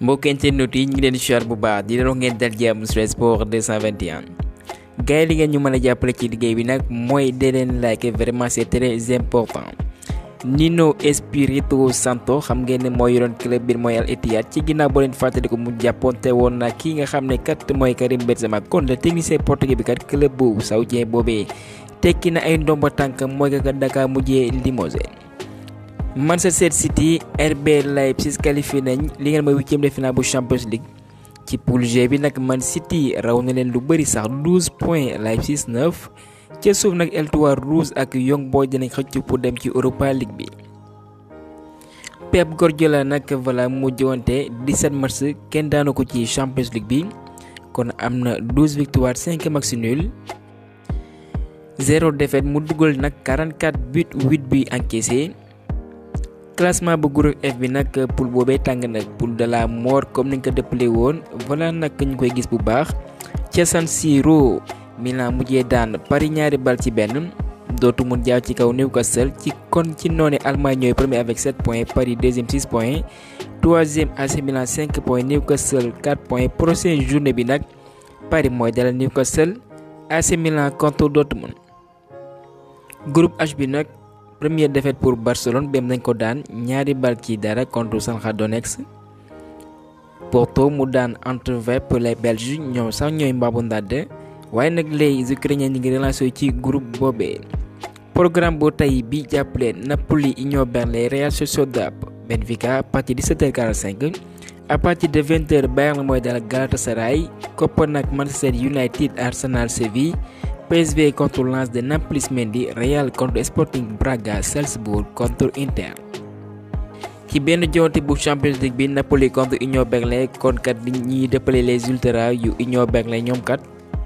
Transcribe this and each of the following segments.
mbokk internet yi ñu ngi leen di siyaar bu baax di leen wax ngeen dal jàmm sur Sport 221 gars yi li ngeen ñu mën a jàppale ci liggéey bi nag mooy dee leen like vraiment c'est très important. Nuno Espirito Santo xam ngeen ne mooy yoroon club bi mooy Al Ittihad ci ginnaaw boo leen fàttali ko mu jàppoonte woon na kii nga xam ne kat mooy Karim Benzema kon le technicien portugais bi kat club bu saoudien boobee tekki na ay ndomba tànk mooy ka Dakar mujjee limogé. Manchester City RB Leipzig qualifié nañ li ngeen mooy huitième de finale bu Champions League ci poule G bi nag Man City raw na leen lu bëri sax 12 points Leipzig 9 ca suuf nag Étoile Rouge ak Young Boys dinañ xëcc pour dem ci Europa League bi. Pep Guardiola nag voilà mu jowante 17 match kenn daanu ko ci Champions League bi kon am na 12 victoires 5 match nul 0 défaite mu dugal nag 44 buts 8 buts encaissés. Classement bu groupe F bi nag poule boobee tàng nag poule de la mort comme niñ ko dëppale woon voilà nag ñu koy gis bu baax ca San Siro Milan mujjee daan Paris ñaari bal ci benn dootu mun jaaw ci kaw Newcastle ci noone Allemagne ñooy premier avec 7 points Paris deuxième 6 points troisième AC Milan 5 points Newcastle 4 points prochaine journée bi nag Paris mooy dalal Newcastle AC Milan contre Dortmund. Groupe H bi nag première défaite pour Barcelone bem nañ ko daan ñaari bal ci dara contre Shakhtar Donetsk. Porto mu daan Antwerp les Belges ñoom sax ñooy mbaabu ndàdd waaye nag les Ukrainiens ñi ngi relancé ci groupe boobee. Programme bu tey bi jàppale Napoli Union Berlin Real Sociedad Benfica à partir de 17h45 à partir de 20h Bayern mooy dal Galatasaray Copenhague Manchester United Arsenal Séville PSV contre Lens de Nampalys Mendy Real contre Sporting Braga Salzbourg contre Inter. ci benn jonte bu Champions League bi Napoli contre Union Berlin kon kat ñi dëppale les ultras yu Union Berlin ñoom kat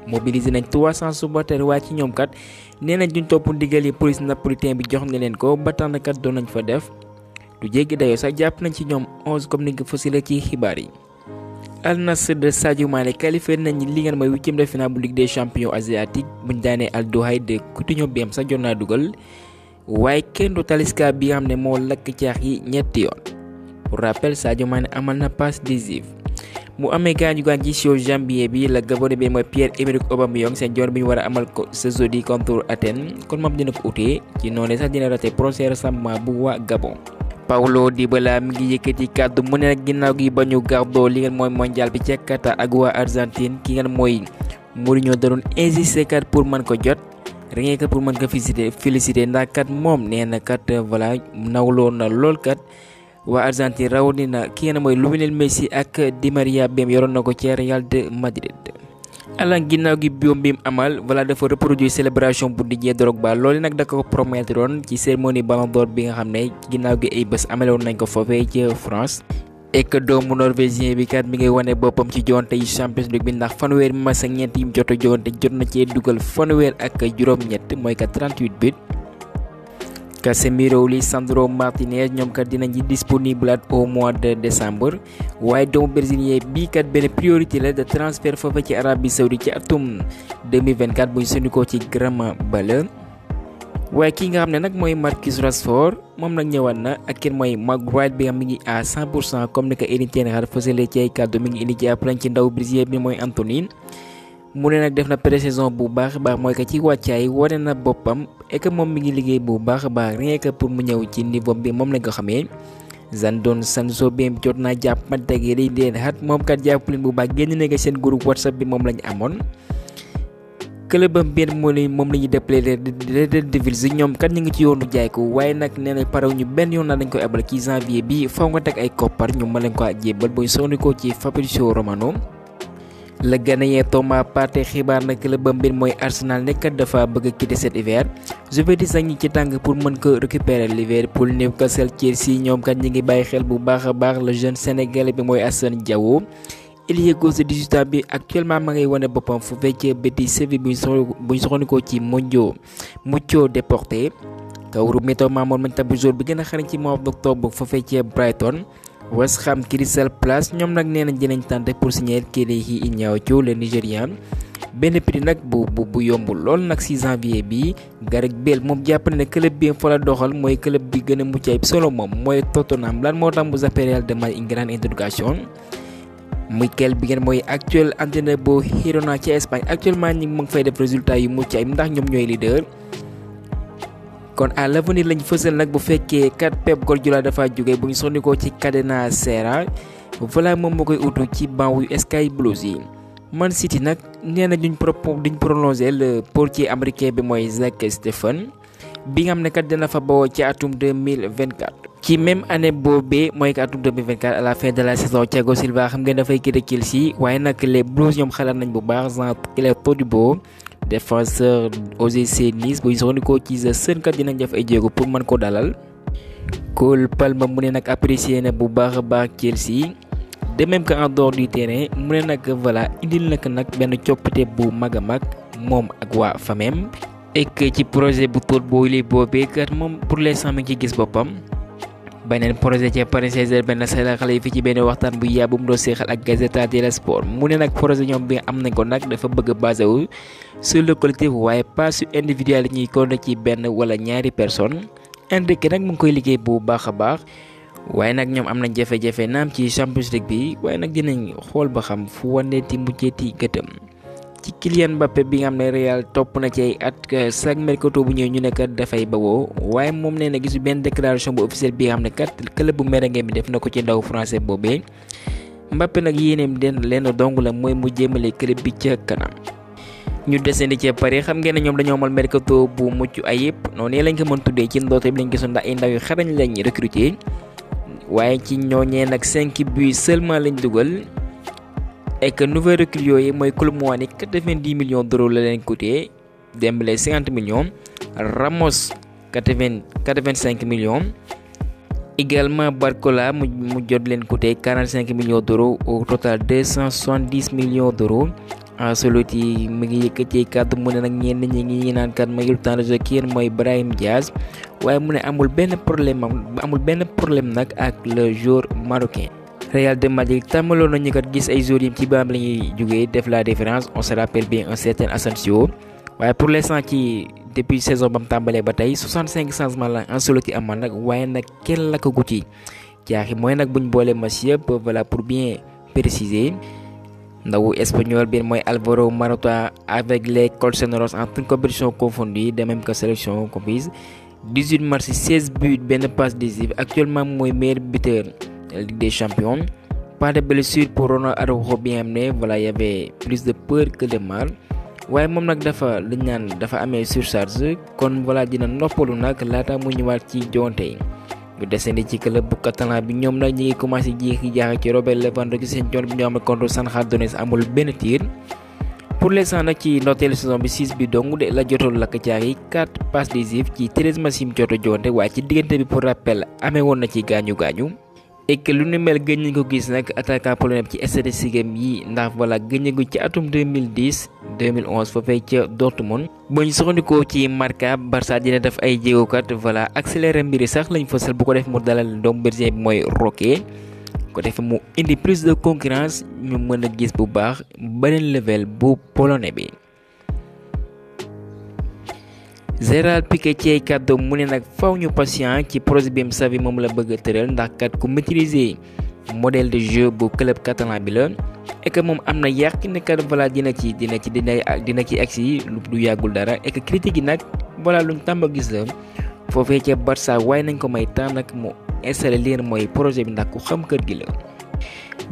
mobilisé nañ 300 supporters waaye ci ñoom kat nee nañ duñ topp ndigal yi police napolitain bi jox na leen ko ba tax na kat doon nañ fa def lu jéggi dayoo sax jàpp nañ ci ñoom 11 comme ni nga fësale ci xibaar yi. Al Nassr de Sadio Mané qualifié nañ li ngeen mooy huitième de finale bu Ligue des champions asiatique buñ daanee Al Duhail de Coutinho bi am sax jot naa dugal waaye kenn du Talisca bi nga xam ne moo lakk caax yi ñetti yoon. Pour rappel Sadio Mané amal na passe décisive mu amee gaañu ci show janvier bi la Gabonais bi mooy Pierre-Emerick Aubameyang seen joor bi ñu war a amal ko ce jeudi contre Athènes kon moom dina ko utee ci noonu sax dina raté procès rassemblement bu waa Gabon. Paulo Dybala mi ngi yëkkati kàddu mu ne nag ginnaaw gi ba ñu gardoo li ngeen mooy mondial bi ca Qatar ak waa Argentine ki ngeen mooy Mourinho da doon insister kat pour mën ko jot rien que pour mën ko féliciter ndax kat moom nee na kat voilà nawloo na lool kat waa Argentine rawatina ki ngeen mooy Lionel Messi ak Di Maria bem yoroon na ko ci Real de Madrid. Alan ginnaaw gi biom bi mu amal voilà dafa reproduire célébration bu Didier Drogba loolu nag da ko promettre woon ci cérémonie Ballon d'Or bi nga xam ne ginnaaw gi ay bés amaloon nañ ko foofee ci France. et que doomu norvégien bi kat mi ngay wane boppam ci joonte yi Champions League bi ndax fanweer match ak ñeent yi mu jot a joonte jot na cee dugal fanweer ak juróom-ñett mooy kat 38 buts. Casemiro Lisandro Martinez ñoom kat dinañ disponible au mois de décembre waaye doomu brésilien bii kat benn priorité la de transfert foofu ci Arabie Saoudite ci atum 2024 buñ sunikoo ci Grama Bala. waaye kii nga xam ne nag mooy Marcus Rashford moom nag ñëwaat na ak kenn mooy Maguire bi nga mi ngi à 100% comme ni ko Erik ten Hag fësale ci ay kàddu mi ngi indi ci aplan ci ndaw brésilien bi mooy Anthony. mu ne nag def na pré-saison bu baax a baax mooy que ci wàccaay wane na boppam et que moom mi ngi liggéey bu baax a baax rien que pour mu ñëw ci niveau bi moom lañ ko xamee. Jadon Sancho bi jot naa jàppante ak Erik ten Hag moom kat jàpp leen bu baax génn na seen groupe WhatsApp bi moom lañ amoon. clubam bi moom la ñuy déployer Red Devils ñoom kat ñu ngi ci yoonu jaay ko waaye nag nee na paraw ñu benn yoon na dañ koy abal ci janvier bi faw nga teg ay koppar ñu mën leen ko jébal buy soxnikoo ci Fabrizio Romano. Le Ghanéen Thomas Partey xibaar na clubam bi mooy Arsenal nekkat dafa bëgg a quitter cet hiver Juventus nag ñi ci tàng pour mën ko récupérer Liverpool Newcastle Chelsea ñoom kat ñi ngi bàyyi xel bu baax a baax le jeune sénégalais bi mooy Assane Diao. ailier gauche de 18 ans bi actuellement ma ngay wane boppam fu fekkee Betis Séville buñ soxnikoo ci Mucho Deporte kawru météo maamoon mañ tabu jour bi gën a xarañ ci mois d'octobre fu fekkee Brighton. West Ham Crystal Palace ñoom nag nee nañ dinañ tenter pour signer Kelechi Iheanacho le Nigérian benn prix nag bu yombul lool nag 6 janvier bi Gareth Bale moom jàpp na ne club bi fa la doxal mooy club bi gën a mucc ayib solo moom mooy Tottenham lan moo tax mu zappé Real de Madrid une grande interrogation Mikel bi ngeen mooy actuel entraîneur bu Girona ci Espagne actuellement ñi mu ngi fay def résultat yu mucc ay ndax ñoom ñooy leader. kon à l'avenir lañ fësal nag bu fekkee kat Pep Guardiola dafa jóge bu ñu sonniko ci Cadena Serra voilà moom moo koy utu ci banc yu Sky Blues yi. Man City nag nee na duñ prolongé le portier américain bi mooy Zach Steffen bi nga xam ne kat dina fa bawoo ci atum 2024. ci même année boobee mooy atum 2024 à la fin de la saison Thiago Silva xam ngeen dafay quitter Chelsea waaye nag les Blues ñoom xalaat nañ bu baax Jean-Claire Todibo défenseur OGC Nice bu ñu soxandikoo ci The Sun kat dinañ def ay jéego pour mën ko dalal. Cole Palmer mu ne nag apprécié na bu baax a baax Chelsea de même que en dehors du terrain mu ne nag voilà indil nag benn coppite bu mag a mag moom ak waa famem et que ci projet bu tóot boobee kat moom pour l'instant mi ngi ci gis boppam. beneen projet ci Paris Saint-Germain benn say la xale yi fi ci benn waxtaan bu yaa bu mu doon seexal ak Gazzetta dello Sport mu ne nag projet ñoom bi am nañ ko nag dafa bëgg a basé wu sur le collectif waaye pas sur individuel ñuy konte ci benn wala ñaari personne Enrique nag mu ngi koy liggéey bu baax a baax waaye nag ñoom am nañ jafe-jafe naam ci Champions League bi waaye nag dinañ xool ba xam fu waneeti mujjeeti gëtëm ci Kylian Mbappé bi nga xam ne Real topp na ci ay at chaque mercato bu ñëw ñu ne kat dafay bawoo waaye moom nee na gisu benn déclaration bu officielle bi nga xam ne kat club bu merengue bi def na ko ci ndaw français boobee Mbappé nag yéeneem leen dong la mooy mu jéemale club bi ca kanam. ñu desandi ci Paris xam ngeen ne ñoom dañoo amal mercato bu mucc ayib noonu lañ ko mën tuddee ci ndoote bi lañ gisoon ndax ay ndaw yu xarañ lañ recruter waaye ci ñooñee nag 5 buts seulement lañ dugal. et que nouvelle recrue yooyu mooy Colomboani 90 millions d'euros la leen coûté Dembélé 50 millions Ramos 85 millions également Barcola mu jot leen coûté 45 millions d'euros au total 270 millions d'euros. Ancelotti mu ngi yëkkati kàddu mu ne nag ñenn ñi ngi naan kat mayul temps de jeu kii mooy Brahim Diaz waaye mu ne amul benn problème nag ak le joueur marocain. Real de Madrid tàmmaloon nañu kat gis ay joueurs yi ci baam la ñuy jógee def la différence on se rappelle bien un certain Asensio waaye pour l'instant ci depuis saison ba mu tàmbalee ba tey 65 changements la Ancelotti amal nag waaye nag kenn la ko guti jaaxi mooy nag buñ boolee match yëpp voilà pour bien préciser ndawu espagnol bi mooy Alvaro Morata avec les colchoneros en toute compétition confondue de même que sélection comprise 18 matchs 16 buts benn passe décisive actuellement mooy meilleur buteur Ligue des Champions. Pas de blessure pour Ronald Araujo bi nga xam ne voilà y avait plus de peur que de mal waaye moom nag dafa liñ naan dafa amee surcharge kon voilà dina noppalu nag laata mu ñëwaat ci joŋante yi. ñu desandi ci club bu catalan bi ñoom nag ñi ngi commencé jeexi jaaxa ci Robert Lewandowski seen joŋante bi ñoo xam ne contre Shakhtar Donetsk amul benn tir. pour l'instant nag ci ndorteelu saison bi 6 bi dong de la jotoon lakk caari 4 passes décisives ci 13 matchs yi mu jot a joŋante waaye ci diggante bi pour rappel amee woon na ci gaañu. et que lu nu mel gëj nañ ko gis nag attaquant polonais ci statistique am yi ndax voilà gëj nañ ko ci atum 2010 2011 foofee ca Dortmund. bu ñu soxandikoo ci Marca Barça dina def ay jéegokat voilà accéléré mbiri sax lañ fësal bu ko def mu dalal doomu Brésilien bi mooy Roque ko def mu indi plus de concurrence ñu mën a gis bu baax beneen level bu polonais bi. Gérard Piqué ci ay kàddu mu ne nag faw ñu patient ci projet bi Xavi moom la bëgg a tëral ndax kat ku maîtriser modèle de jeu bu club catalan bi la et que moom am na yàq ne kat voilà dina ci agsi lu du yàggul dara et que critique yi nag voilà luñ tàmba gis la foofee ca Barça waaye nañ ko may temps nag mu installé leen mooy projet bi ndax ku xam kër gi la.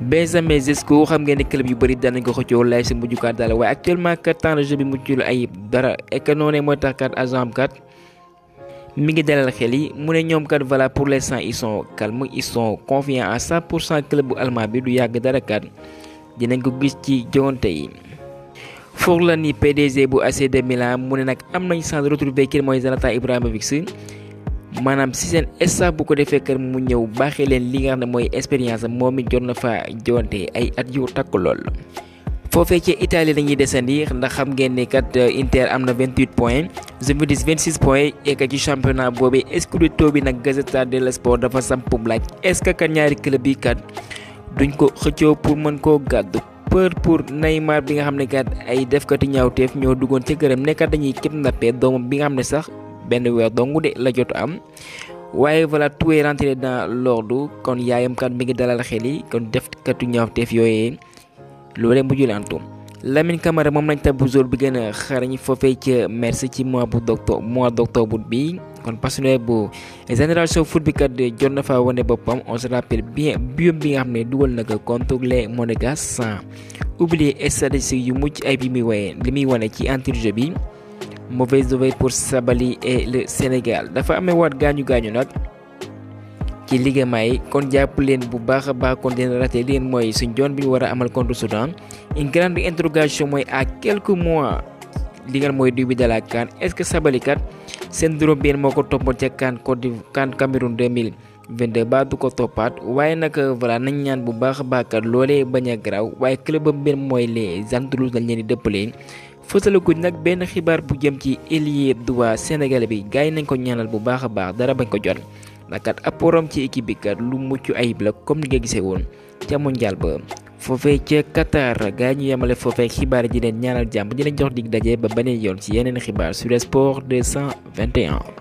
Benjamin Sesko xam ngeen ne club yu bëri danañ ko xëccoo lay si mujjukaat daal waaye actuellement kat temps de jeu bi muccul ayib dara et que noonee mooy tax kat agent am kat mi ngi dalal xel yi mu ne ñoom kat voilà pour l'instant ils sont calmes ils sont confiants à 100% club bu allemand bi du yàgg dara kat dinañ ko gis ci joŋante yi. Forlani PDG bu AC de Milan mu ne nag am nañ chance de retrouver kii mooy Zlatan Ibrahimovic maanaam si seen staff bu ko defee kër mu ñëw baaxee leen li nga xam ne mooy expérience am moom it jot na fa joŋante ay at yu takk lool. foofee ci Italie lañuy desandi ndax xam ngeen ne kat Inter am na 28 points Juventus 26 points et que ci championnat boobu Scudetto bi nag Gazzetta dello Sport dafa sampum laaj est-ce que kat ñaari club yi kat duñ ko xëccoo pour mën koo gàddu. peur pour Neymar bi nga xam ne kat ay defkati ñaawteef ñoo duggoon ci këram ne kat dañuy kidnappé doomam bi nga xam ne sax benn weer dong de la jot am waaye voilà tout est rentré dans l'ordre kon yaayam kat mi ngi dalal xel yi kon defkatu ñaawteef yooyee loolee mujjul antu. Lamine Camara moom lañ tabbu joueur bi gën a xarañ foofee ca Metz ci mois d'octobre bi kon passionné bu génération foot bi kat jot na fa wane boppam. On se rappelle bien biom bi nga xam ne dugal na ko contre les Monégasques sans oublier statistiques yu mucc ay bi muy wane ci entrée bi. Mauvaise nouvelle pour Sabaly et le Sénégal dafa amee waat gaañu nag ci ligament yi kon jàpp leen bu baax a baax kon dina raté leen mooy suñ joon bi ñu war a amal contre Soudan. Une grande interrogation mooy à quelques mois li nga mooy début de la CAN est-ce que Sabaly kat syndrome bi moo ko toppoon ca CAN Cameroun 2022 ba du ko toppaat waaye nag voilà nañ ñaan bu baax a baax kat loolee bañ a garaaw waaye club bi mooy les Andalouses dañ leen di dëppalee. fësalaguñ nag benn xibaar bu jëm ci ailier droit sénégalais bi gars yi nañ ko ñaanal bu baax a baax dara bañ ko jot ndax kat apportam ci équipe bi kat lu mucc ayib la comme ni nga gisee woon ca mondial ba foofee ca Qatar gars yi ñu yemale foofee xibaar ji leen ñaanal jàmm di leen jox dig daje ba beneen yoon ci yeneen xibaar sur le sport 221.